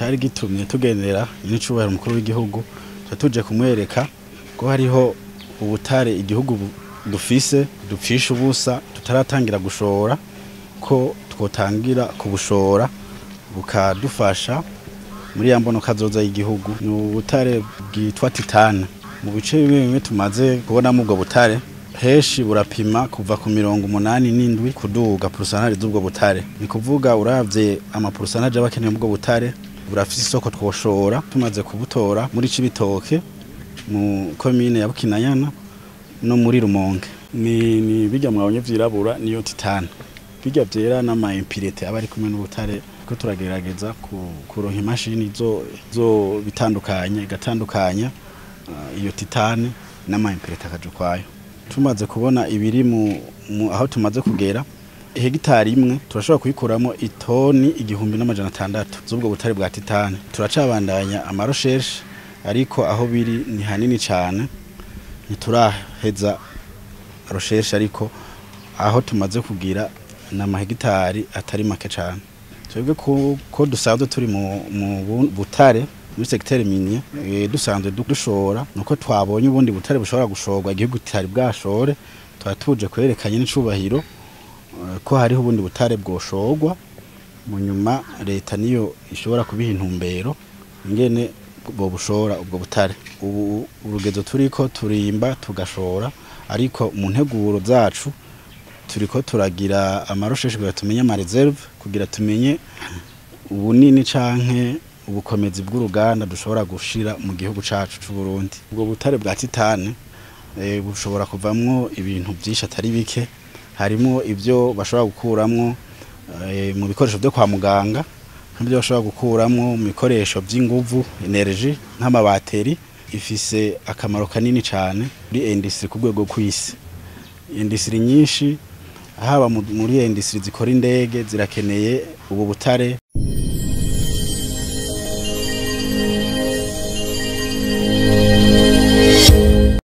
Cari gitumye tugendera n'icubahiro umukuru w'igihugu, tuje kumwereka ko hariho ubutare igihugu dufise dupfisha ubusa tutaratangira gushora, ko twotangira kubushora bukadufasha muri ya mbono kazoza y'igihugu. Ni ubutare bwitwa titane. Mu bice bimwe bimwe tumaze kubonamo ubwo butare, henshi burapima kuva ku 87 kuduga pourcentage z'ubwo butare. Ni kuvuga uravye ama pourcentage aba akenewe ubwo butare, burafise isoko twoshora. Tumaze kubutora muri Cibitoke, mu komine ya Bukinanyana no muri Rumonge. Ni bijya mwabonye vyirabura niyo titane, bijya vyera n'ama impuretés aba ari kumwe n'ubutare. Ko turagerageza kuronka imashini zo bitandukanye, igatandukanya iyo titane n'ama impuretés akaja ukwayo. Tumaze kubona ibiri mu aho tumaze kugera, hegitari imwe turashobora kuyikuramo itoni 1600 z'ubwo butare bwa titane. Turacabandanya ama recherches, ariko aho biri ni hanini cane, ntituraheza recherche, ariko aho tumaze kugira ni amahegitari atari make cane. Twebwe ko dusanzwe turi mu butare, muri secteur minier, dusanzwe dushora, nuko twabonye ubundi butare bushobora gushorwa igihugu kitari bwashore, twari tuje kwerekanye n'icubahiro ko hariho ubundi butare bwoshorwa. Mu nyuma leta niyo ishobora kubiha intumbero ingene bobushora ubwo butare. Ubu urugezo turiko turimba tugashora, ariko mu nteguro zacu turiko turagira ama recherches kugira tumenye ama réserves, kugira tumenye ubunini canke ubukomezi bw'uruganda dushobora gushira mu gihugu cacu c'u Burundi. Ubwo butare bwa titane bushobora kuvamwo ibintu byinshi atari bike, harimo ibyo bashobora gukuramwo mu bikoresho byo kwa muganga, nk'ibyo bashobora gukuramwo mu bikoresho by'inguvu, énergie, nk'ama batteries. Ifise akamaro kanini cyane muri industrie ku rwego kw'isi. Industrie nyinshi, haba muri industrie zikora indege, zirakeneye ubu butare.